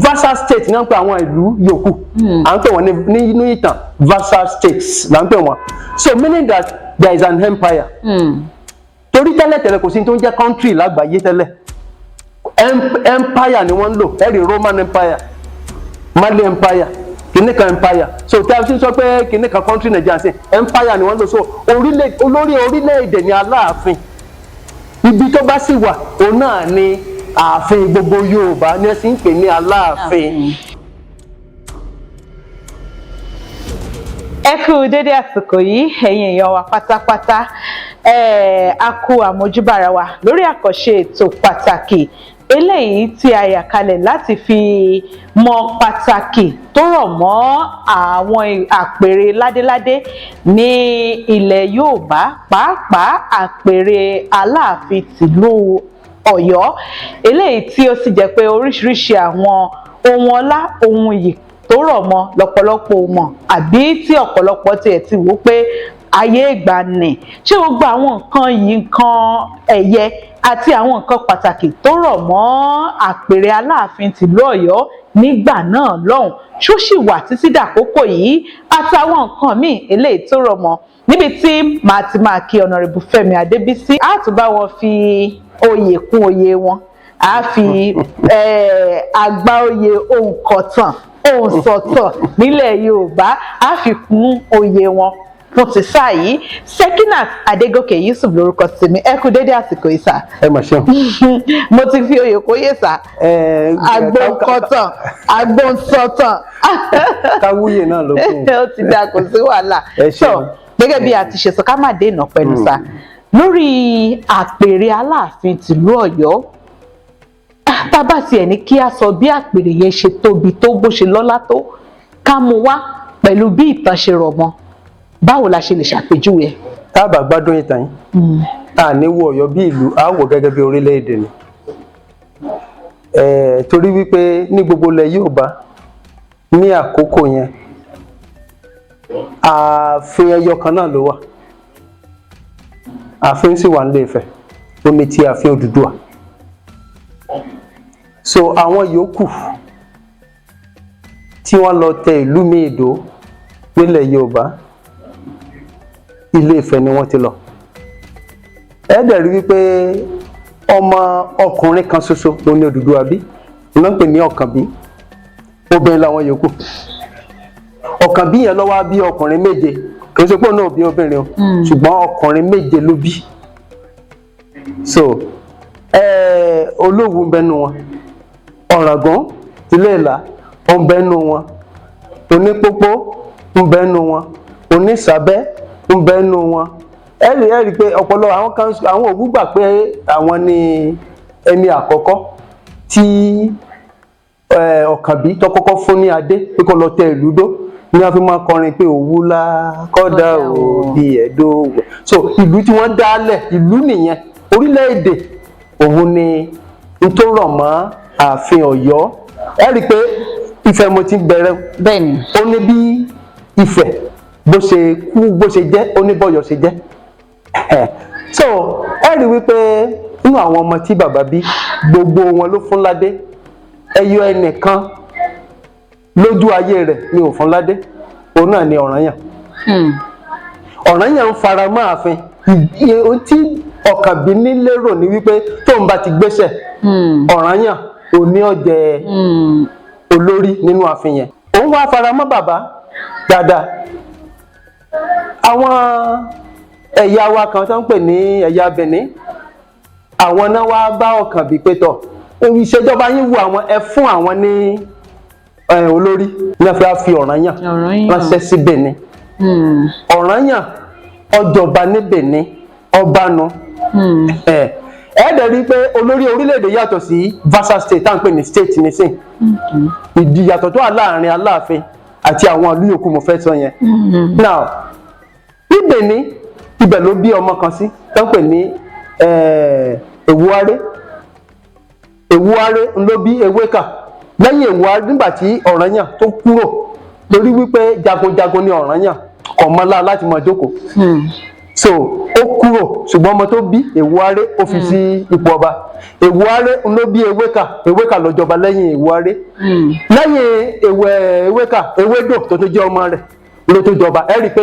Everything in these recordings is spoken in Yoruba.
Vassal state náà ń pè àwọn ìlú yòókù. À ń pè wọ́n nínú ìtàn, vassal states là ń pè wọ́n. So meaning that there is an empire, torí tẹ́lẹ̀tẹ́lẹ̀ kò sí tó ń jẹ́ country lágbàáyé tẹ́lẹ̀. Empire ni wọ́n ń lò. Ẹ̀rí Roman Empire, Mali Empire, kìnnì kan empire. So tí a ti sọ pé kìnnì kan country Nàìjíríà sí, empire ni wọ́n ń lò. So orílẹ̀, olórí orílẹ̀-èdè ni Aláàfin. Ibi tó bá sì wà, òun náà ni ààfin. Gbogbo Yorùbá ní ẹ sì ń pè ní Aláàfin. Ẹ kú dédé àsìkò yìí, ẹ̀yin èèyàn wa pátápátá. A kú àmójúbára wa lórí àkànṣe ètò pàtàkì eléyìí tí a yà kalẹ̀ láti fi mọ pàtàkì tó rọ̀ mọ́ àwọn àpèrè ládéládé ní ilẹ̀ Yorùbá, pàápàá àpèrè Aláàfin tìlú Ọ̀yọ́, eléyìí tí ó sì jẹ́ pé oríṣiríṣi àwọn ohun ọlá, ohun iyì tó rọ̀ mọ́ lọ́pọ̀lọpọ̀ mọ̀, àbí tí ọ̀pọ̀lọpọ̀ tiẹ̀ ti wò pé ayé ìgbà nì. Ṣé gbogbo àwọn nǹkan yìí, nǹkan ẹ̀yẹ àti àwọn nǹkan pàtàkì tó rọ̀ mọ́ àpèrè Aláàfin tìlú Ọ̀yọ́ nígbà náà lọ́hùn, ṣó sì wà títí dàkókò yìí, àtàwọn nǹkan míì eléyìí tó rọ̀ mọ́, níbi tí màá ti máa kí Honourable Fẹ́mi Adébísí, á tún bá wọn fi oyè kún oyè wọn, á fi àgbà oyè òǹkọ̀tàn, òǹsọ̀tàn nílẹ̀ Yorùbá, á fi kún oyè wọn fún ti sáà yìí. Sekinat Adégòkè Yusuf lórúkọ tèmi. Ẹ kú dédé àsìkò yìí, sà. Ẹ mà ṣeun. Mo ti fi oyè kóyè, sà. Agbóǹkọ̀tàn, agbóǹsọ̀tàn. Káwúyè náà ló kù. Ó ti dáa, kò sí wàhálà. Ẹ So ṣeun. gẹ́gẹ́ bí a ti ṣe sọ, ká má dènà pẹ̀lú, sà, lórí àpèrè Aláàfin tìlú Ọ̀yọ́, tá a bá tiẹ̀ ní kí a sọ bí àpèrè yẹn ṣe tóbi tó, bó ṣe lọ́lá tó, ká mú wá pẹ̀lú bí ìtàn ṣe rọ̀ mọ́, báwo la ṣe lè ṣàpèjúwe ẹ̀? Tá a bá gbádùn ìtàn yìí, a ní wo Ọ̀yọ́ bí ìlú, a wò gẹ́gẹ́ bí orílẹ̀-èdè ni. Torí wípé ní gbogbo ilẹ̀ Yorùbá ní àkókò yẹn, ààfin ẹyọ kan náà ló wà. Ààfin sì wà nílé Ifẹ̀, ó ní ti ààfin Odùduwà. So àwọn yòókù tí wọ́n lọ tẹ ìlú míì dó nílẹ̀ Yorùbá, Ilé Ifẹ̀ ni wọ́n ti lọ. Ẹ dẹ̀ rí wípé ọmọ ọkùnrin kan ṣoṣo ló ní Odùduwà bí, iná ń pè ní Ọ̀kànbí. Obìnrin làwọn yòókù. Ọ̀kànbí yẹn ló wá bí ọkùnrin méje. Kì í ṣe pé òun náà bí obìnrin o, ṣùgbọ́n ọkùnrin méje ló bí. So Olówu ń bẹnu wọn, Ọ̀ràngún tilé Ìlá ó ń bẹnu wọn, Onípópó ń bẹnu wọn, Onísàbẹ́ ń bẹnu wọn. Ẹ rí pé ọ̀pọ̀lọpọ̀ àwọn kan, àwọn Òwu gbà pé àwọn ni ẹni àkọ́kọ́ tí Ọ̀kànbí tó kọ́kọ́ fún ní adé pé kó lọ tẹ ìlú dó, ní wọ́n fi máa kọrin pé Òwu la kọ́dà òbí ẹ̀dó. So ìlú tí wọ́n dálẹ̀, ìlú nìyẹn, orílẹ̀-èdè òun ni n tó rọ̀ mọ́ ààfin Ọ̀yọ́. Ẹ rí i pé Ifẹ̀ mo ti bẹ̀rẹ̀. Ó ní bí Ifẹ̀ bó ṣe kú, bó ṣe jẹ́, ó ní bọ́yọ̀ ṣe jẹ́. So ẹ rí wípé nínú àwọn ọmọ tí bàbá bí, gbogbo wọn ló fún ládé. Ẹyọ ẹnìkan lójú ayé rẹ̀ ni ò fún ládé, òun náà ni Ọ̀rànyàn. Ọ̀rànyàn ń fara mọ́ ààfin. Ohun tí Ọ̀kànbí ní lérò ní wípé tóun bá ti gbéṣẹ̀, Ọ̀rànyàn òní ọ̀jẹ̀ olórí nínú ààfin yẹn. Òun wá fara mọ́ bàbá dáadáa. Àwọn ẹ̀yà wa kan tó ń pè ní ẹ̀yà Benin, àwọn náà wá bá Ọ̀kànbí pé tọ̀, ìṣèjọba yín wu àwọn, ẹ fún àwọn ní olórí ní wọ́n fi wá fi Ọ̀rànyàn Ọ̀rànyàn. ránṣẹ́ sí Benin. Ọ̀rànyàn ọjọba ní Benin, ọba nu. Ẹ dẹ̀ rí i pé olórí orílẹ̀-èdè yàtọ̀ sí vassal state tá à ń pè ní state nísìn. Ìdí ìyàtọ̀ tó wà láàrin Aláàfin àti àwọn ìlú yòókù mo fẹ́ sọ yẹn. Now, ní Benin, ibẹ̀ ló bí ọmọ kan sí tó ń pè ní Ewuare. Ewuare ló bí Eweka. Lẹ́yìn Ewuare, nígbà tí Ọ̀rànyàn tó kúrò, torí wípé jagunjagun ni Ọ̀rànyàn, kò mọ́lá láti máa jókòó. So Ó kúrò, ṣùgbọ́n ọmọ tó bí, Èwúaré, ó fi sí ipò ọba. Èwúaré ló bí Ewéka. Ewéka ló jọba lẹ́yìn Èwúaré. Lẹ́yìn Ewéka, Ewédò tó tún jẹ́ ọmọ rẹ̀ ló tó jọba. Ẹ rí i pé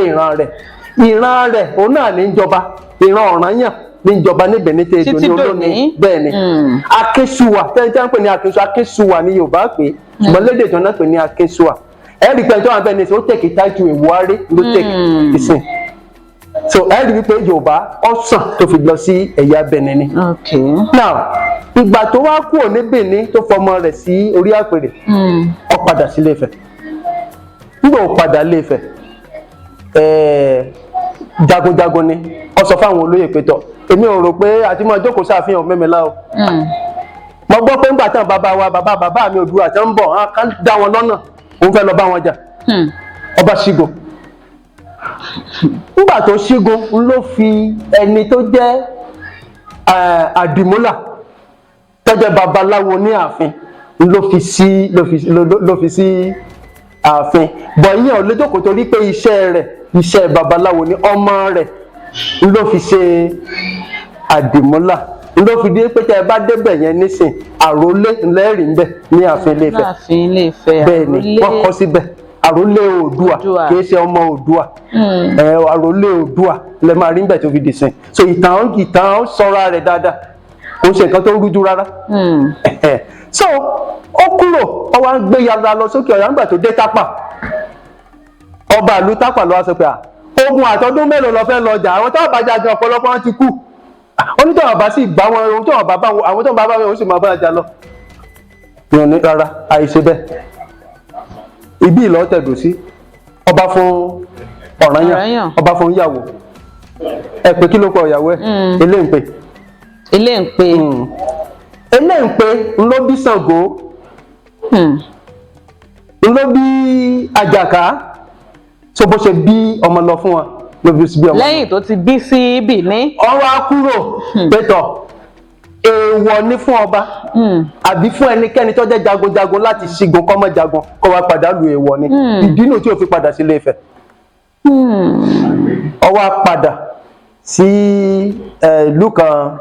ìran rẹ̀ òun náà ní í jọba. Ìran Ọ̀rànyàn ní í jọba ní Benin tẹ èdè Títí ní dòní. olónìí. Bẹ́ẹ̀ ni, Akínṣùwà tẹ́ni tí wọ́n ń pè ní Akínṣùwà, Akínṣùwà ní Yorùbá pè é, ṣùgbọ́n lédè tí wọ́n náà pè ní Akínṣùwà. Ẹ rí i pé ẹni tó wà bẹ́ẹ̀ ní ìsìn, ó take title Èwúaré ló take ìsìn. So ẹ rí i pé Yorùbá ọ̀sán tó fi lọ sí ẹ̀yà Benin ni. Now, ìgbà tó wá kúrò ní Benin, tó fọmọ rẹ̀ sí orí àpèrè, ó padà sí Ilé-Ifẹ̀. Nígbà ó padà Ilé-Ifẹ̀, jagunjagun ni. Ó sọ fáwọn olóyè pé, tọ, èmi ò rò pé àti máa jókòó sáàfihàn mẹ́mẹ́lá o. Mo gbọ́ pé ńgbà tán bàbá wa, bàbá bàbá mi Oòduà tí ń bọ̀, àwọn kan dá wọn lọ́nà, òun fẹ́ lọ bá wọn jà. Ọba ṣígun. Nígbà tó ṣígun, ló fi ẹni tó jẹ́ Àdìmúlà, tó jẹ́ babaláwo ní ààfin, ló fi sí ló fi ló ló fi sí ààfin. Bọ̀ ìyẹn ò lè jókòó torí pé iṣẹ́ rẹ̀, iṣẹ́ babaláwo ni. Ọmọ rẹ̀ ló fi ṣe Àdìmúlà, ló fi dé pé tẹ́ ẹ bá débẹ̀ yẹn nísìn, àrólé lẹ́rìí ń bẹ̀ ní ààfin Ilé-Ifẹ̀. Láàfin Ilé-Ifẹ̀. Bẹ́ẹ̀ ni. Àrólé. Wọ́n kọ síbẹ̀, àrólé Oòduà. Oòduà. Kì í ṣe ọmọ Oòduà. Ẹ àrólé Oòduà lẹ máa rí níbẹ̀ tó fi dì sìn. So ìtàn sọra rẹ̀ dáadáa, kò ń ṣe nǹkan tó rújú rárá. So ó kúrò, ó wá ń gbé yàrá lọ sókè ọ̀yà. Nígbà tó dé Tápà, ọba ìlú Tápà ló wá sọ pé, à, ogun àtọdún mélòó lọ fẹ́ lọ jà? Àwọn tó bá jà gan, ọ̀pọ̀lọpọ̀ wọn ti kú. Onítọ̀hún bá sì bá wọn, ohun tó wọn bá bá wọn, àwọn tó ń bá bá wọn, ó sì máa bá jà lọ. Ìyọ̀n ní rárá, àìṣe bẹ́ẹ̀. Ibi ìlọ tẹ̀dọ̀ sí ọba fún Ọ̀rànyàn. Ọ̀rànyàn. Ọba fún ìyàwó ẹ pé, kí ló kọ ìyàwó ẹ? Eléǹpé. Eléǹpé. Eléǹpé ló bí Ṣàngó, ló bí Àjàká. So bó ṣe bí ọmọ lọ fún wọn, ló fi bí ọmọ. Lẹ́yìn tó ti bí sí Benin. Ọwọ́ á kúrò pétọ̀, èèwọ̀ ní fún ọba àbí fún ẹnikẹ́ni tó jẹ́ jagunjagun láti ṣígun kó má jagun, kó wá padà lu. Èèwọ̀ ni. Ìdínú tí ó fi padà sí Ilé-Ifẹ̀, ó wá padà sí ìlú kan,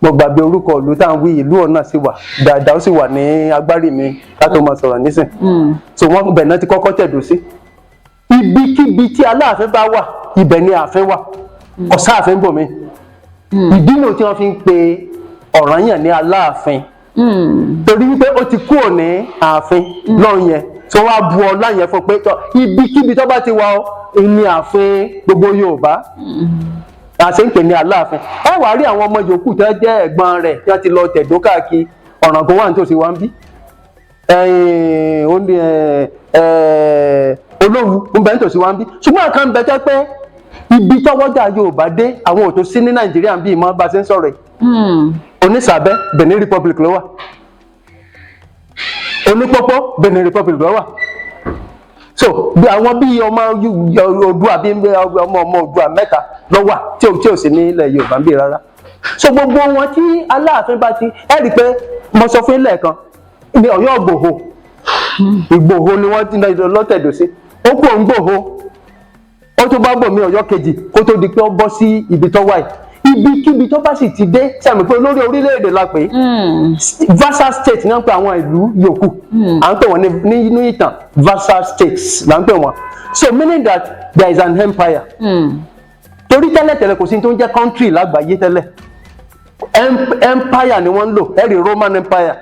mo gbàgbé orúkọ ìlú tá à ń wí. Ìlú ọ̀nà sì wà dáadáa, ó sì wà ní agbárí mi ká tó máa sọ̀rọ̀ nísìn. So wọ́n bẹ̀ náà ti kọ́kọ́ tẹ̀dó sí. Ibikíbi tí Aláàfin bá wà, ibẹ̀ ni ààfin wà. Ọ̀sáàfin bò mí. Ìdínú tí wọ́n fi ń pe Ọ̀rànyàn ní Aláàfin, torí wípé ó ti kúrò ní ààfin lọ́run yẹn, tí wọ́n á bu ọlá yẹn fún pé tọ́, ibikíbi tó bá ti wà ó ní ààfin gbogbo Yorùbá, àṣẹ ń pè ní Aláàfin. Ẹ wàá rí àwọn ọmọ yòókù tó jẹ́ ẹ̀gbọ́n rẹ̀ tí wọ́n ti lọ tẹ̀dó káàkiri. Ọ̀ràngún wà nítòsí wa ń bí, ẹ̀yìn, ó ní ẹ̀, ẹ̀, Olówu ń bẹ nítòsí wa ń bí. Ṣùgbọ́n àkàn ń bẹ tẹ́ pé ibi tọ́wọ́jà Yorùbá dé, àwọn ò tó sí ní Nàìjíríà ń bí ìmọ̀ bá ṣe ń sọ̀rọ̀ yìí. Onísàbẹ̀, Benin Republic ló wà. Onípọ́pọ́, Benin Republic ló wà. So bí àwọn bí ọmọ Oòduà, bí ọmọ ọmọ Oòduà mẹ́ta ló wà tí ò sí ní ilẹ̀ Yorùbá ń bí rárá. So gbogbo wọn tí Aláàfin bá ti, ẹ rí i pé mo sọ fún ilẹ̀ kan ní Ọ̀yọ́, Ìgbòho, Ìgbòho ni wọ́n ti lọ́tẹ̀dọ̀ sí. Ó kú òun Gbòho, ó tún bá bòmí Ọ̀yọ́ kejì kó tó di pé ó bọ́ sí ibi tó wà yìí. Ibikíbi tó bá sì ti dé, sàmì pé olórí orílẹ̀-èdè la pè é. Vassal state ní wọ́n ń pè àwọn ìlú yòókù, à ń pè wọ́n nínú ìtàn, vassal states là ń pè wọ́n. So meaning that there is an empire, torí tẹ́lẹ̀tẹ́lẹ̀ kò sí tó ń jẹ́ country lágbàáyé tẹ́lẹ̀. Empire ni wọ́n ń lò. Ẹ̀rí Roman Empire,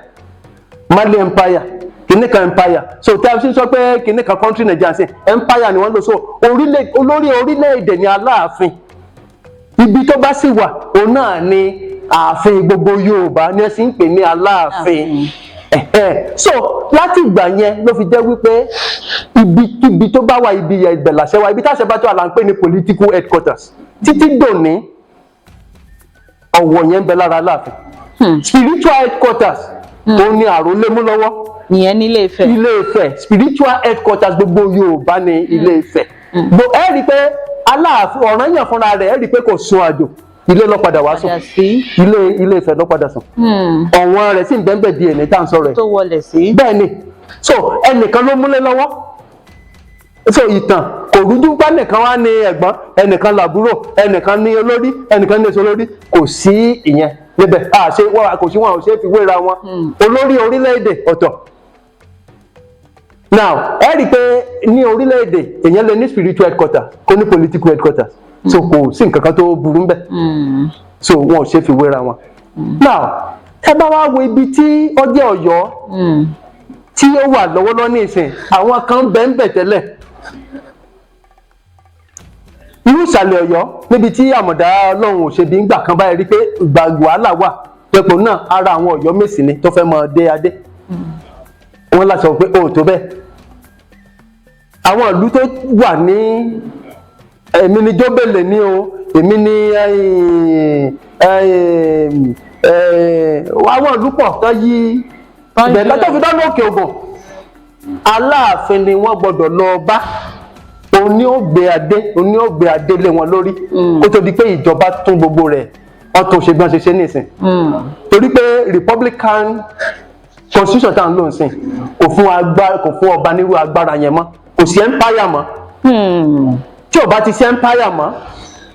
Mali Empire, kìnìkan empire. So tí a fi sọ pé kìnìkan country Nàìjíríà sí, empire ni wọ́n ń lò. So olórí orílẹ̀-èdè ni Aláàfin. Ibi tó bá sì wà, òun náà ni ààfin gbogbo Yorùbá ní ẹ sì ń pè ní Aláàfin. Ẹ̀hẹ́n. So láti ìgbà yẹn ló fi jẹ́ wípé ibikíbi tó bá wà, ibi yẹn, ibẹ̀ làṣẹ wà. Ibi táṣẹ bá tó wà là ń pè ní political headquarters. Títí dòní, ọ̀wọ̀ yẹn ń bẹ lára Aláàfin. Spiritual headquarters, òun ni àrólé mú lọ́wọ́. Ìyẹn nílé Ifẹ̀. Ilé Ifẹ̀, spiritual headquarters gbogbo Yorùbá ní Ilé Ifẹ̀. Bó ẹ rí i pé Aláàfin Ọ̀rànyàn fúnra rẹ̀, ẹ rí i pé kò sun àjò, ilé ló padà wá sùn. Padà sí. Ilé Ifẹ̀ ló padà sùn. Ọ̀wọ́n rẹ̀ sì ń bẹ́ẹ̀ di ẹ̀ní tá à ń sọ̀rọ̀ ẹ̀. Tó wọlé sí. Bẹ́ẹ̀ ni. So ẹnìkan ló múlé lọ́wọ́. So ìtàn kò rújú pa nìkan wá ní ẹ̀gbọ́n ẹnìkan, làbúrò ẹnìkan, ní olórí ẹnìkan, ní èso olórí. Kò sí ìyẹn níbẹ̀. A ṣe wọn kò sí, wọn ò ṣe é fi wéra wọn. Olórí orílẹ̀-èdè ọ̀tọ̀. Now, ẹ rí i pé ní orílẹ̀-èdè, èèyàn lè ní spiritual headquarter, kó ní political headquarter, so kò sí nǹkan kan tó burú ńbẹ̀. So wọn ò ṣe é fi wéra wọn. Now, ẹ bá wá wo ibi tí ó jẹ́ Ọ̀yọ́ tí ó wà lọ́wọ́lọ́wọ́ ní ìsìn, àwọn kan bẹ́ẹ̀ ń bẹ̀ tẹ́lẹ̀. Irú ìsàlẹ̀ Ọ̀yọ́ níbi tí Àmọ̀dá Ọlọ́run ò ṣe bí ń gbà kan báyìí rí pé ìgbà wàhálà wà pẹ̀pọ̀ náà, ara àwọn Ọ̀yọ́ Mèsì ni tó fẹ́ mọ dé adé wọn láti sọ pé ó tó bẹ́ẹ̀. Àwọn ìlú tó wà ní, èmi ni Jóbélé ní o, èmi ni àwọn ìlú pọ̀ tó yí ibẹ̀ lọ́jọ́ fi dáná. Òkè Ògùn, Aláàfin ni wọ́n gbọ́dọ̀ lọ bá. Òun ni ó gbé adé, òun ni ó gbé adé lé wọn lórí kó tó di pé ìjọba tún gbogbo rẹ̀ wọ́n tún ṣe bí wọ́n ṣe ṣe nísìn, torí pé republican constitution tá à ń lò nísìn kò fún agbára, kò fún ọba nírú agbára yẹn mọ́. Kò sí empire mọ́. Tí ò bá ti sí empire mọ́,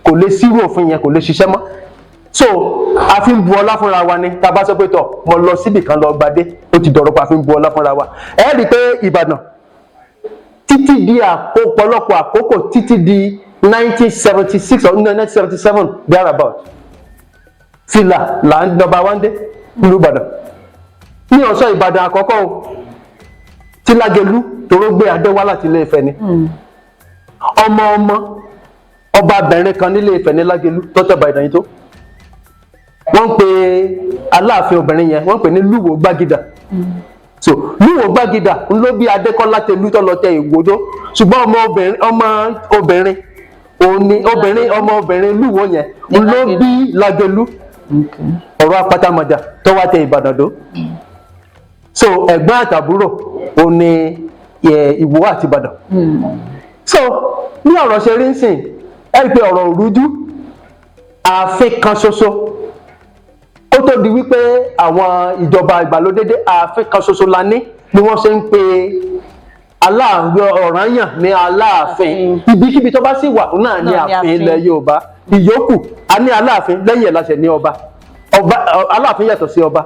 kò lè sírú òfin yẹn, kò lè ṣiṣẹ́ mọ́. So a fi ń bu ọlá fúnra wa ni. Tá a bá sọ pé tọ̀, mo lọ síbì kan lọ gbadé, ó ti dọ̀rọ̀ pa, a fi ń bu ọlá fúnra wa. Ẹ rí i pé Ìbàdàn títí di àkópọ̀lọpọ̀ àkókò, títí di 1976 or 1977 thereabout, fìlà là ń dọba wá ń dé nílùú Ìbàdàn. Ní ọ̀sán Ìbàdàn àkọ́kọ́ o, tí Lágẹ̀lú toró gbé adé wá láti Ilé Ifẹ̀ ni. Ọmọ ọmọ ọbabìnrin kan nílé Ifẹ̀ ní Lágẹ̀lú tọ́tẹ̀ Ìbàdàn yìí tó wọ́n ń pe aláàfin obìnrin yẹn, wọ́n ń pè ní Lúwo Gbàgìdà. So Lúwo Gbàgìdà ń ló bí Adékọ́lá Tẹlú tó lọ tẹ Ìwòdó, ṣùgbọ́n ọmọ obìnrin, ọmọ obìnrin òun ni obìnrin, ọmọ obìnrin Lúwo yẹn ń ló bí Lágẹ̀lú ọ̀rọ̀ apátámọ̀jà tó wá tẹ Ìbàdàn dó. So ẹ̀gbọ́n àtàbúrò òun ni Ìwó àti Ìbàdàn. So ní ọ̀rọ̀ ṣe rí ń sìn, ẹ rí i pé ọ̀rọ̀ òrújú. Ààfin kan ṣoṣo, kó tó di wípé àwọn ìjọba ìgbàlódé dé, ààfin kan ṣoṣo la ní, ni wọ́n ṣe ń pe Aláàfin Ọ̀rànyàn ní Aláàfin. Ibikíbi tó bá sì wà náà ní Náà ní ààfin ààfin. Ilẹ̀ Yorùbá ìyókù, a ní Aláàfin, lẹ́yìn ẹ̀ láṣẹ ní ọba. Ọba, Aláàfin yàtọ̀ sí ọba.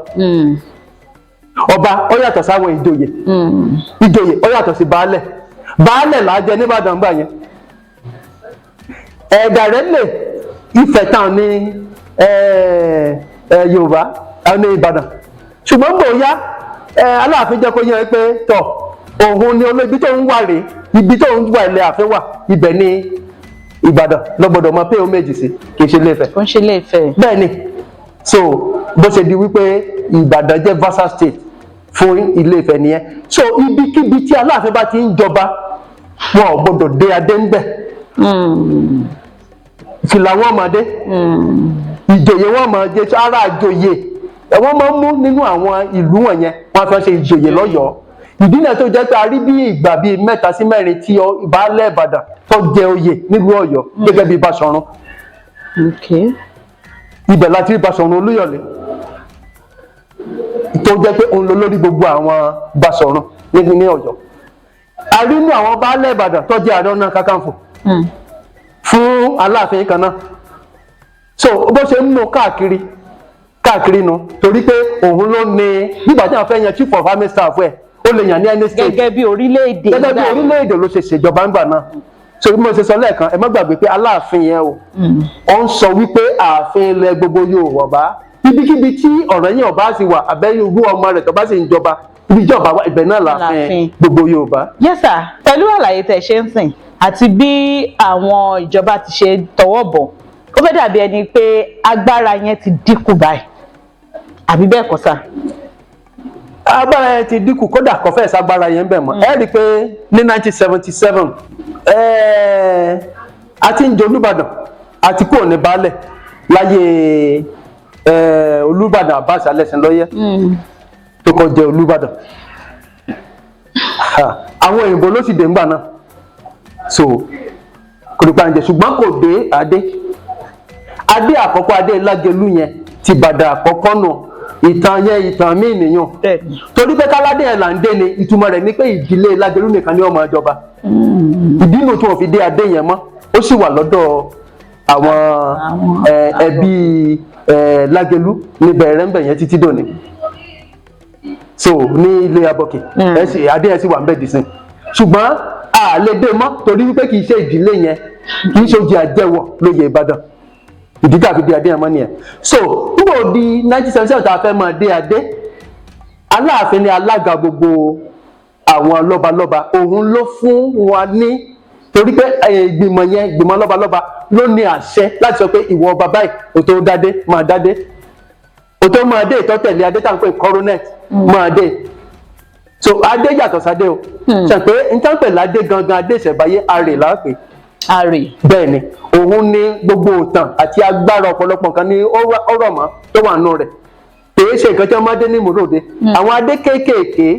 Ọba ó yàtọ̀ sáwọn ìjòyè. Ìjòyè ó yàtọ̀ sí baálẹ̀. Baálẹ̀ là á jẹ nìbàdàn gbà yẹn. Ẹ̀ẹ́dà rẹ̀ lè Ifẹ̀ tán ní Yorùbá ní Ìbàdàn, ṣùgbọ́n bóyá Aláàfin jẹ́ kó yẹ pé tọ̀, òun ni olóògbé tó ń wà rèé, ibi tó ń wà, ilẹ̀ àfin wà, ibẹ̀ ní Ìbàdàn lọ́gbọ́dọ̀ mọ pé ó méjì sí, kì í ṣe Ilé-Ifẹ̀. Kò ń ṣe Ilé Ifẹ̀. Bẹ́ẹ̀ ni. So bó ṣe di wípé Ìbàdàn jẹ́ vassal state fún Ilé-Ifẹ̀ nìyẹn. So ibikíbi tí Aláàfin bá ti ń jọba, wọn ò gbọdọ̀ dé adé ń bẹ̀. Fìlà wọn máa dé, ìjòyè wọn máa jẹ. Ara àjòyè ẹ wọ́n máa ń mú nínú àwọn ìlú wọ̀nyẹn, wọ́n fẹ́ ṣe ìjòyè lọ́yọ̀ọ́. Ìdí náà tó jẹ́ pé a rí bí ìgbà bíi mẹ́ta sí mẹ́rin tí baálẹ̀ Ìbàdàn tó jẹ oyè nílùú Ọ̀yọ́ gẹ́gẹ́ bíi Báṣọ̀run. Ibẹ̀ láti rí Báṣọ̀run Olúyọ̀lé, tó jẹ́ pé òun ló lórí gbogbo àwọn Báṣọ̀run ní Ọ̀yọ́. A rí inú àwọn baálẹ̀ Ìbàdàn tó jẹ́ Ààrẹ Ọ̀nà Kakanfò fún Aláàfin kan náà. So bó ṣe ń mú káàkiri káàkiri nu, torí pé òun ló ní nígbà tí wọ́n fẹ́ yan chief of army staff ẹ̀, ó lè yàn ní any state. Gẹ́gẹ́ bí orílẹ̀-èdè. Gẹ́gẹ́ bí nígbà yẹn. Orílẹ̀-èdè ló ṣe ṣèjọba ńgbà náà. So bí mo ṣe sọ lẹ́ẹ̀kan, ẹ má gbàgbé pé Aláàfin yẹn o, ó ń sọ wípé ààfin ilẹ̀ gbogbo Yorùbá, ibikíbi tí Ọ̀rànyàn ọba sì wà, àbẹ́yẹ ogún ọmọ rẹ̀ tó bá sì ń jọba, ibi ìjọba wa, ibẹ̀ náà láàfin Láàfin. gbogbo Yorùbá. Yes sir, pẹ̀lú àlàyé tẹ̀ ṣe ń sìn àti bí àwọn ìjọba ti ṣe tọwọ́ bọ̀, ó fẹ́ dàbí ẹni pé agbára yẹn ti dínkù báyìí, àbí bẹ́ẹ̀ kọ́ sà? Agbára yẹn ti dínkù, kódà kò fẹ́ ságbára yẹn bẹ̀ mọ́. Ẹ rí i pé ní 1977, a ti ń jẹ Olúbàdàn, àti kúrò ní baálẹ̀ láyé Olúbàdàn Abbas Alẹ́sìnlọ́yẹ́ tó kọ́ jẹ Olúbàdàn. Ha, àwọn òyìnbó ló sì dé ńgbà náà, so kò ní pàǹjẹ, ṣùgbọ́n kò dé adé. Adé àkọ́kọ́, adé Lágẹ̀lú yẹn ti Ìbàdàn àkọ́kọ́ nù. Ìtàn yẹn, ìtàn míì nìyàn. Torí pé káládé yẹn là ń dé ni, ìtumọ̀ rẹ̀ ni pé ìdílé Lágelú nìkan ni ó máa jọba. Ìdí nu tí wọ́n fi dé adé yẹn mọ́, ó sì wà lọ́dọ̀ àwọn Àwọn ẹbí Lágelú ní bẹ̀rẹ̀ ń bẹ̀ yẹn títí dòní. So ní ilé Abọ́kè, ẹ sì adé yẹn sì wà ń bẹ̀ dìsín, ṣùgbọ́n a lè dé mọ́ torí wípé kì í ṣe ìdílé yẹn, kì í ṣe ojú àjẹwọ̀ lóye Ìbàdàn. Ìdí tá a fi dé adé yẹn mọ́ nìyẹn. So nígbà di 1977 tá a fẹ́ máa dé adé, Aláàfin ni alága gbogbo àwọn lọ́balọ́ba. Òun ló fún wa ní, torí pé ìgbìmọ̀ yẹn, ìgbìmọ̀ lọ́balọ́ba ló ní àṣẹ láti sọ pé ìwọ ọba báyìí, o tó dádé, máa dádé, o tó máa dé ìtọ́tẹ̀lé adé tá à ń pè coronet, máa dé. So adé yàtọ̀ sáde o. Ṣe pé n tán pè ládé gangan, adé ìṣẹ̀báyé, arè láàpè. Àrè. Bẹ́ẹ̀ ni, òun ní gbogbo ìtàn àti agbára ọ̀pọ̀lọpọ̀ nǹkan ní ó rọ̀ mọ́ tó wà nù rẹ̀. Kìí ṣe nǹkan tí wọ́n máa dé ní ìmúròde. Àwọn adé kéékèèké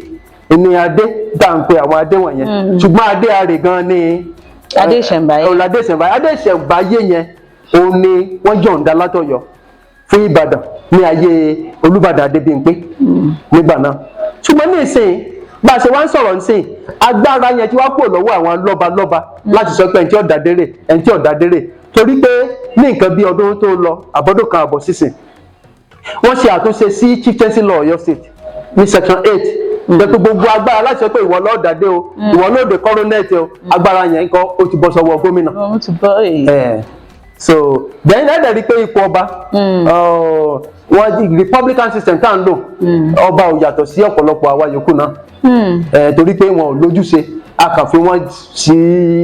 ní adé tá à ń pe àwọn adé wọ̀nyẹn, ṣùgbọ́n adé arè gan ni. Adé ìṣẹ̀ǹbáyé. Òun adé ìṣẹ̀ǹbáyé. Adé ìṣẹ̀ǹbáyé yẹn, òun ni wọ́n yọ̀ǹda látọ̀yọ́ fún Ìbàdàn ní ayé Olúbàdàn Adébímpé nígbà náà. Ṣùgbọ́n ní ìsìn bá a ṣe wá ń sọ̀rọ̀ nísìn, agbára yẹn ti wá kúrò lọ́wọ́ àwọn lọ́balọ́ba láti sọ pé ẹni tí ó dádérè, ẹni tí ó dádérè, torí pé ní nǹkan bí ọdún tó lọ, àbọ̀dún kan àbọ̀ sísìn, wọ́n ṣe àtúnṣe sí chieftaincy law Ọ̀yọ́ State ní section 8 jẹ́ pé gbogbo agbára láti sọ pé ìwọ ló dádé o, ìwọ ló dé coronet o, agbára yẹn ńkọ́, ó ti bọ́ sọ́wọ́ gómìnà. Wọ́n ti bọ́ èyí. So then ẹ dẹ̀ rí i pé ipò ọba, wọ́n republican system tá à ń lò, ọba ò yàtọ̀ sí ọ̀pọ̀lọpọ̀ àwa yòókù náà, torí pé wọn ò lójúṣe, a kàn fi wọ́n sí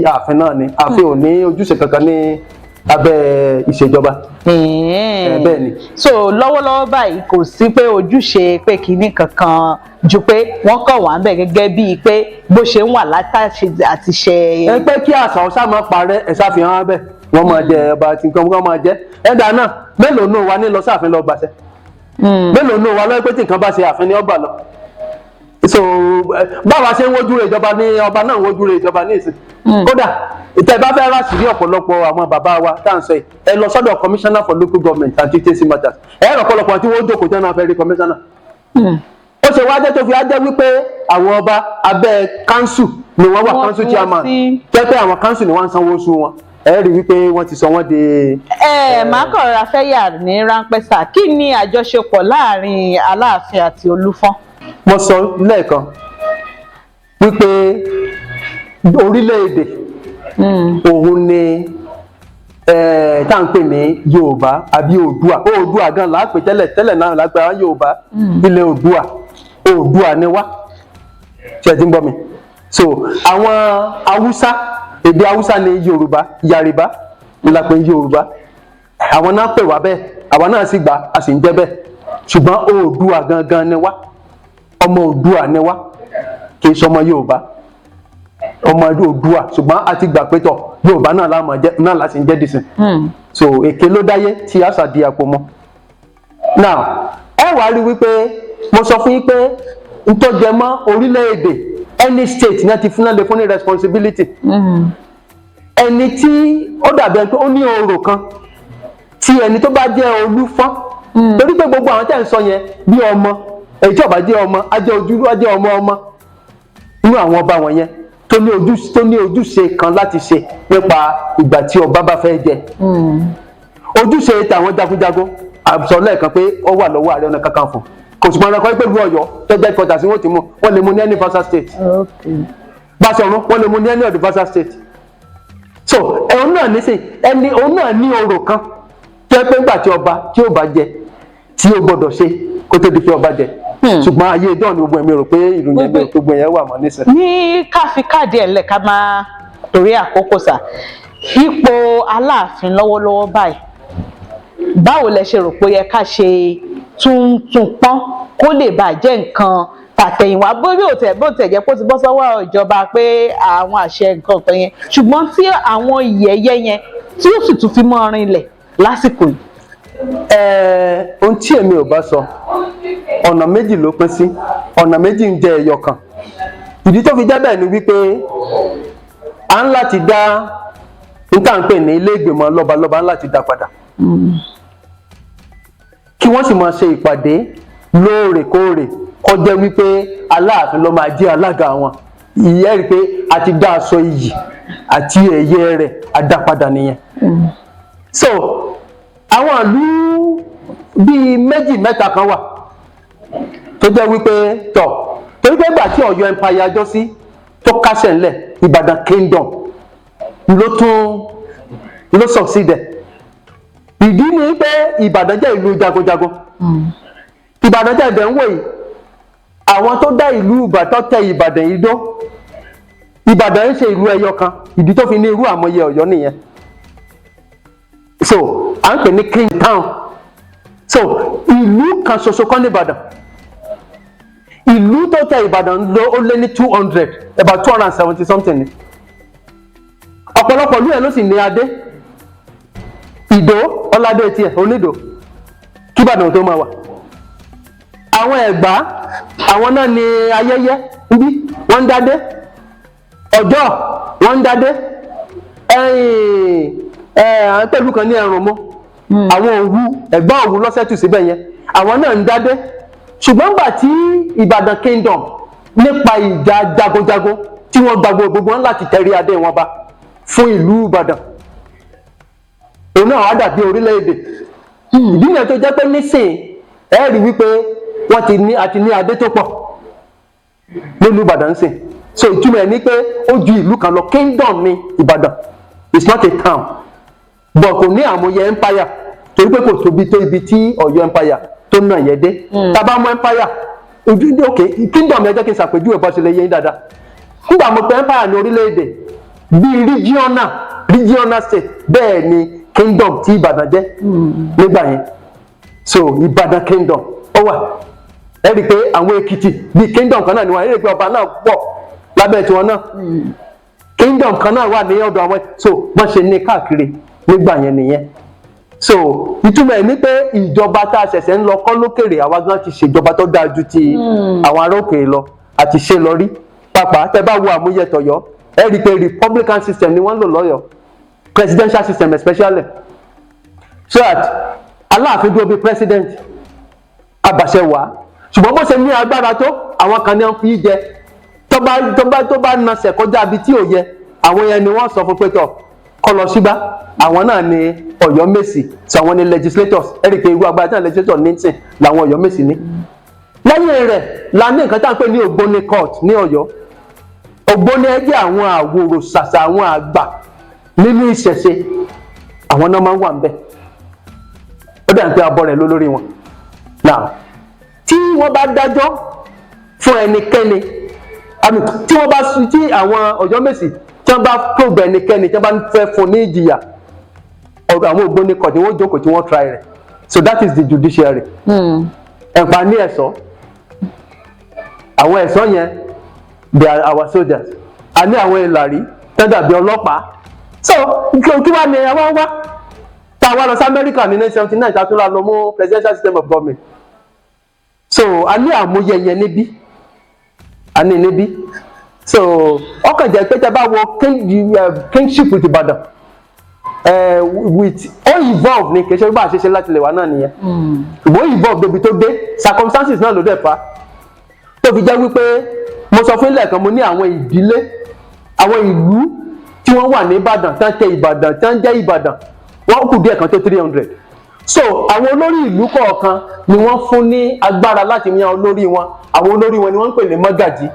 ààfin náà ni. Ààfin ò ní ojúṣe kankan ní abẹ́ ìṣèjọba. Bẹ́ẹ̀ ni. So lọ́wọ́lọ́wọ́ báyìí, kò sí pé ojúṣe pé kinní kankan ju pé wọ́n kàn wá ń bẹ̀ gẹ́gẹ́ bíi pé bó ṣe ń wà látàṣe àti ṣe. Ẹ pé kí àṣà ọ̀sá máa parẹ́, ẹ ṣàfihàn bẹ́ẹ̀, wọ́n máa jẹ ọba àti nǹkan wọ́n máa jẹ ẹ̀dá náà. Mélòó nù wa ní lọ sáàfin lọ gbàṣẹ? Mélòó nù wa lọ́wọ́ pé tí nǹkan bá ṣe, ààfin ní ọgbà lọ? So báwa ṣe ń wojú rẹ̀ ìjọba ní ọba náà ń wojú rẹ̀ ìjọba ní ìsìn. Kódà ìtẹ̀ bá fẹ́ ráṣìírí ọ̀pọ̀lọpọ̀ àwọn bàbá wa tá à ń sọ yìí, ẹ lọ sọ́dọ̀ commissioner for local government and chieftaincy matters. Ẹ rọ̀ ọ̀pọ̀lọpọ̀ tí wọ́n jókòó tẹ́ náà fẹ́ rí commissioner. Ó ṣe wá jẹ́ tó fi á jẹ́ wípé àwọn ọba abẹ́ council ni wọ́n wà, Wọ́n council fi wọ́n chairman, jẹ́ pé àwọn council ni wọ́n ń sanwó oṣù wọn. Ẹ rí wípé wọ́n ti sọ wọ́n di. Ẹ máa kàn rọra fẹ́ yà ní ráńpẹ́ sà, kí ni àjọṣepọ̀ láàrin Aláàfin àti Olúfọ́n? Mo sọ lẹ́ẹ̀kan wípé orílẹ̀-èdè òun ni tá à ń pè ní Yorùbá àbí Oòduà. Oòduà gan là á pè tẹ́lẹ̀ tẹ́lẹ̀ náà, là á pè àwọn Yorùbá ilẹ̀ Oòduà. Oòduà ni wá. Ṣe ti ń gbọ́ mi? So àwọn Haúsá, èdè Haúsá ni Yorùbá, Yàrìbá ni la pè ní Yorùbá. Àwọn náà pè wá bẹ́ẹ̀, àwa náà sì gbà, a sì ń jẹ́ bẹ́ẹ̀. Ṣùgbọ́n Oòduà gangan ni wá, ọmọ Oòduà ni wá, kì í ṣọmọ Yorùbá, ọmọ Oòduà. Ṣùgbọ́n a ti gbà pé tọ̀ Yorùbá náà la máa jẹ́ náà láti ń jẹ́ dìsìn. So èké ló dáyé tí àṣà di àpò mọ́. Now ẹ wàá rí wípé mo sọ fún yín pé n tó jẹ mọ́ orílẹ̀-èdè, any state náà ti fún náà lè fún ní responsibility. Ẹni tí ó dàbí ẹni pé ó ní orò kan tí ẹni tó bá jẹ́ Olúfọ́n, torí pé gbogbo àwọn tẹ́ ń sọ yẹn bí ọmọ, èyí tí ó bá jẹ́ ọmọ á jẹ́ ojú, á jẹ́ ọmọ ọmọ inú àwọn ọba wọ̀nyẹn tó ní ojúṣe kan láti ṣe nípa ìgbà tí ọba bá fẹ́ jẹ. Ojúṣe tàwọn jagunjagun, àsọ lẹ́ẹ̀kan pé ó wà lọ́wọ́ Ààrẹ Ọ̀nà Kakanfò. Kò sì pọn pẹ̀lú Ọ̀yọ́ tó jẹ́ headquarters wọ́n ti mú. Wọ́n lè mú ní any vassal state. Báṣọ̀run, wọ́n lè mú ní any of the vassal state. So ẹ̀hún náà nísìn, ẹni òun náà ní orò kan tó yẹ pé ńgbà tí ọba tí ó bá jẹ, tí ó gbọdọ̀ ṣe kó tó di pé ọba jẹ. Ṣùgbọ́n ayé ìjọ ni gbogbo ẹ̀mí rò pé ìlú yẹn gbogbo yẹn wà mọ́ nísìn. Ní ká fi káàdì ẹ̀ lẹ̀, ká máa torí àkókò sà, ipò Aláàfin lọ́wọ́lọ́wọ́ báyìí, báwo lẹ ṣe rò pé ó yẹ ká ṣe tuntun pọ́n kó lè bàa jẹ́ nǹkan tàtẹ̀yìnwá, bó tẹ̀ bó tẹ̀ jẹ́ kó ti bọ́ sọ́wọ́ ìjọba pé àwọn àṣẹ nǹkan kan yẹn, ṣùgbọ́n tí àwọn ìyẹ̀yẹ́ yẹn tí ó sì tún fi mọ́ rinlẹ̀ lásìkò yìí? Ohun tí èmi ò bá sọ, ọ̀nà méjì ló pín sí, ọ̀nà méjì ń jẹ ẹyọ kan. Ìdí tó fi jẹ́ bẹ́ẹ̀ ni wípé à ń láti dá n tá à ń pè ní ilé ìgbìmọ̀ lọ́balọ́ba, ń láti dá padà, kí wọ́n sì máa ṣe ìpàdé. Lóòrèkóòrè kó jẹ́ wípé Aláàfin ló máa jẹ́ alága wọn. Ìyẹn rí i pé a ti dá aṣọ iyì àti ẹ̀yẹ rẹ̀ a dá padà nìyẹn. So àwọn ìlú bíi méjì mẹ́ta kan wà tó jẹ́ wípé tọ̀, torí pé ìgbà tí Ọ̀yọ́ empire jọ sí tó kásẹ̀ ńlẹ̀, Ìbàdàn kingdom ló tún ló succeed ẹ̀. Ìdí ni pé Ìbàdàn jẹ́ ìlú jagunjagun. Ìbàdàn jẹ́ ìbẹ̀ ń wò yìí, àwọn tó dá ìlú Ìbàdàn, tẹ Ìbàdàn yìí dó. Ìbàdàn ń ṣe ìlú ẹyọ kan. Ìdí tó fi ní irú àmọye Ọ̀yọ́ nìyẹn. So à ń pè ní king town. So ìlú kan ṣoṣo kọ́ ní Ìbàdàn. Ìlú tó tẹ Ìbàdàn lọ, ó lé ní 200, about 270 something ni. Ọ̀pọ̀lọpọ̀ ìlú yẹn ló sì ní adé. Ìdó ọládé tiẹ̀ onídò kí Ìbàdàn tó máa wà. Àwọn Ẹ̀gbá, àwọn náà ní ayẹyẹ níbí, wọ́n ń dádé. Ọjọ́ wọ́n ń dádé. Ẹ̀yìn ẹ̀ à ń pẹ̀lú kan ní ẹ̀rùn mọ́ àwọn Òwu, Ẹ̀gbá Òwu lọ́sẹ̀tù síbẹ̀ yẹn, àwọn náà ń dádé. Ṣùgbọ́n gbà tí Ìbàdàn kingdom, nípa ìjà jagunjagun tí wọ́n gba gbogbo wọn láti tẹrí adé wọn ba fún ìlú Ìbàdàn, òun náà wá dàbí orílẹ̀-èdè. Ìdí nìyẹn tó jẹ́ pé nísìnyí, ẹ rí wípé wọ́n ti ní àti ní adé tó pọ̀ nílùú Ìbàdàn sìn. So ìtumọ̀ ẹ̀ ní pé ó ju ìlú kan lọ. Kingdom ní Ìbàdàn, it's not a town, but kò ní àmúyẹ empire, torí pé kò tóbi tó ibi tí Ọ̀yọ́ empire tó nà yẹn dé. Tá a bá mú empire ojú ní, ok, kingdom, ẹ jẹ́ kí n ṣàpèjúwe bó ṣe lè yé yín dáadáa. Nígbà mo pe empire ní orílẹ̀-èdè bíi regional state, bẹ́ẹ̀ ni kingdom tí Ìbàdàn jẹ́ nígbà yẹn. So Ìbàdàn kingdom ó wà. Ẹ rí i pé àwọn Èkìtì bíi kingdom kan náà ni wọn. Ẹ rí i pé ọba náà pọ̀ lábẹ́ tiwọn náà. Kingdom kan náà wà ní ọ̀dọ̀ àwọn. So wọ́n ṣe ní káàkiri nígbà yẹn nìyẹn. So ìtumọ̀ ẹ̀ ní pé ìjọba tá a ṣẹ̀ṣẹ̀ ń lọ kọ́ lókèrè, àwa gan ti ṣèjọba tó dáa ju ti àwọn ará òkèèrè lọ àti ṣe lọ rí. Pàápàá tẹ́ bá wo àmúyẹ tọ̀yọ́, ẹ rí i pé republican system ni wọ́n ń lò lọ́yọ̀ọ́, presidential system especially, so that Aláàfin dúró bí president abàṣẹ wàá. Ṣùgbọ́n bó ṣe ní agbára tó, àwọn kan ní wọ́n fi jẹ. Tó bá nasẹ̀ kọjá ibi tí ò yẹ, àwọn yẹn ni wọ́n sọ fún pé tọ̀ kọ́ lọ sígbà. Àwọn náà ni Ọ̀yọ́ Mèsì sọ, àwọn ni legislators. Ẹ rí i pé irú agbára tí àwọn legislator ní sìn làwọn Ọ̀yọ́ Mèsì ní. Lẹ́yìn rẹ̀ la ní nǹkan tá à ń pè ní Ògbóni court ní Ọ̀yọ́. Ògbóni ẹ jẹ́ àwọn àwòrò ṣàṣà, àwọn àgbà nínú ìṣẹ̀ṣe. Àwọn náà máa ń wà níbẹ̀. Ó dà ń pé abọ́ rẹ̀ ló lórí wọn. Now, tí wọ́n bá dájọ́ fún ẹnikẹ́ni, àmì tí wọ́n bá tí àwọn Ọ̀yọ́mèsì tí wọ́n bá probe ẹnikẹ́ni, tí wọ́n bá fẹ́ fún ní ìjìyà, ọ̀dọ̀ àwọn Ògbóni court ni wọ́n jókòó tí wọ́n try rẹ̀. So that is the judiciary. Ẹ̀pà ní ẹ̀ṣọ́. Àwọn ẹ̀ṣọ́ yẹn, they are our soldiers. A ní àwọn ìlàrí tó dàbí ọlọ́pàá. So kí wàá ní àwọn wá tá a wá lọ sí Amẹ́ríkà ní 1979, tá a tún lọ mú presidential system of government? So a ní àmúyẹ yẹn níbí, a ní níbí. So ọkàn jẹ́ pé tẹ́ bá wo kingship with Ìbàdàn with ó evolve ni. Kì í ṣe bá a ṣe ṣe láti lè wá náà nìyẹn, ṣùgbọ́n ó evolve débi tó dé. Circumstances náà ló dẹ̀ fà á tó fi jẹ́ wípé mo sọ fún ilé kan, mo ní àwọn ìdílé, àwọn ìlú tí wọ́n wà ní Ìbàdàn, tí wọ́n tẹ Ìbàdàn, tí wọ́n jẹ́ Ìbàdàn, wọ́n kù díẹ̀ kan tó 300. So àwọn olórí ìlú kọ̀ọ̀kan ni wọ́n fún ní agbára láti yan olórí wọn. Àwọn olórí wọn ni wọ́n ń pè ní mọ́gàjí.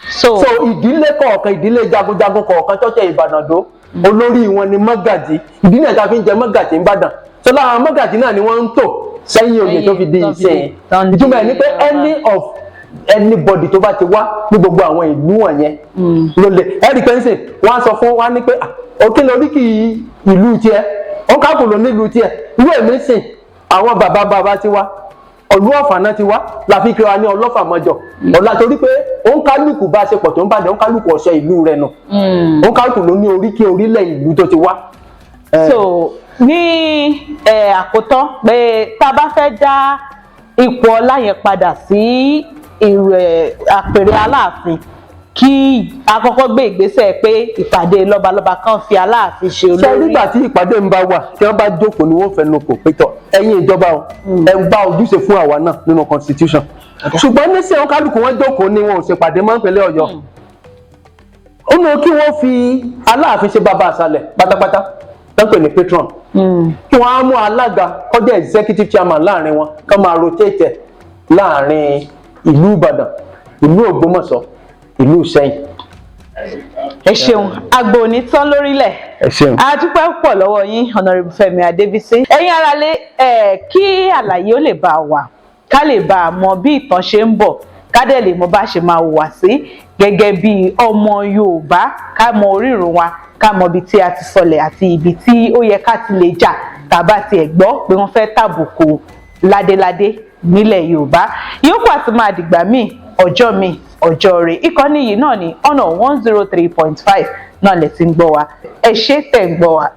So So ìdílé kọ̀ọ̀kan, ìdílé jagunjagun kọ̀ọ̀kan tó tẹ Ìbàdàn dó, olórí wọn ni mọ́gàjí. Ìdí náà ta fi ń jẹ mọ́gàjí ń Bàdàn. So lára àwọn mọ́gàjí náà ni wọ́n ń tò sẹ́yìn oyè tó fi di tó fi ìsìn. tó ń di Ìtumọ̀ ẹ̀ ni pé ọba. any of anybody tó bá ti wá ní gbogbo àwọn ìlú wọ̀nyẹn ló lè ẹ̀rí pé ń sìn wọ́n á sọ fún wa ní pé, "Ah, òkè lórí kì í ìlú tiẹ̀, ó káàkó ló nílùú tiẹ̀." Ìwé mi sìn, àwọn bàbá bàbá ti wá, ọ̀lú Ọ̀fà náà ti wá, la fi kíra ní ọlọ́fà mọ́jọ ọ̀la, torí pé òǹkálùkù bá ṣe pọ̀ tó ń bàjẹ́, òǹkálùkù ọ̀ṣọ́ ìlú rẹ̀ nù. Òǹkálùkù ló ní oríkì orílẹ̀ ìlú tó ti wá. So ní àkótán, pé tá a bá fẹ́ dá ipò ọlá yẹn padà sí ìrẹ̀ àpèrè Aláàfin. Kí a kọ́kọ́ gbé ìgbésẹ̀ pé ìpàdé lọ́balọ́ba kan fi Aláàfin ṣe Ṣe olórí. Nígbà tí ìpàdé ń bá wà, tí wọ́n bá jókòó ni wọ́n fẹnu kò pé, tọ̀, ẹ̀yin ìjọba o, ẹ ń bá ojúṣe fún àwa náà nínú constitution. Ṣùgbọ́n nísìnyí, wọn kálukú wọn jókòó ni, wọn ò ṣèpàdé mọ́ ìpínlẹ̀ Ọ̀yọ́. Ó ní kí wọ́n fi Aláàfin ṣe bàbá àṣàlẹ̀ pátápátá tó ń pè ní patron, kí wọ́n á mú alága kó jẹ́ executive chairman láàrin wọn, kó máa rotate ẹ̀ láàrin ìlú Ìbàdàn, ìlú Ògbómọ̀ṣọ́, ìlú Ìṣẹ́yìn. Ẹ ṣeun, agbo òní tán lórílẹ̀. Ẹ ṣeun. A dúpẹ́ púpọ̀ lọ́wọ́ yín, Honourable Fẹ́mi Adébísí. Ẹ̀yin aráalé ẹ̀, kí àlàyé ó lè bá a wà, ká lè bá a mọ bí ìtàn ṣe ń bọ̀, ká dẹ̀ lè mọ bá ṣe máa hùwà sí gẹ́gẹ́ bí ọmọ Yorùbá, ká mọ orírun wa, ká mọ ibi tí a ti sọlẹ̀ àti ibi tí ó yẹ ká ti lè jà tàbá tiẹ̀ gbọ́ pé wọ́n fẹ́ tàbùkù ládéládé nílẹ̀ Yorùbá. Yòókù àti máa dìgbà míì, ọjọ́ míì, ọjọ́ rẹ̀. Ìkànnì yìí náà ní ọ̀nà 103.5 náà lè ti ń gbọ́ wa. Ẹ ṣé tẹ̀ ń gbọ́ wa.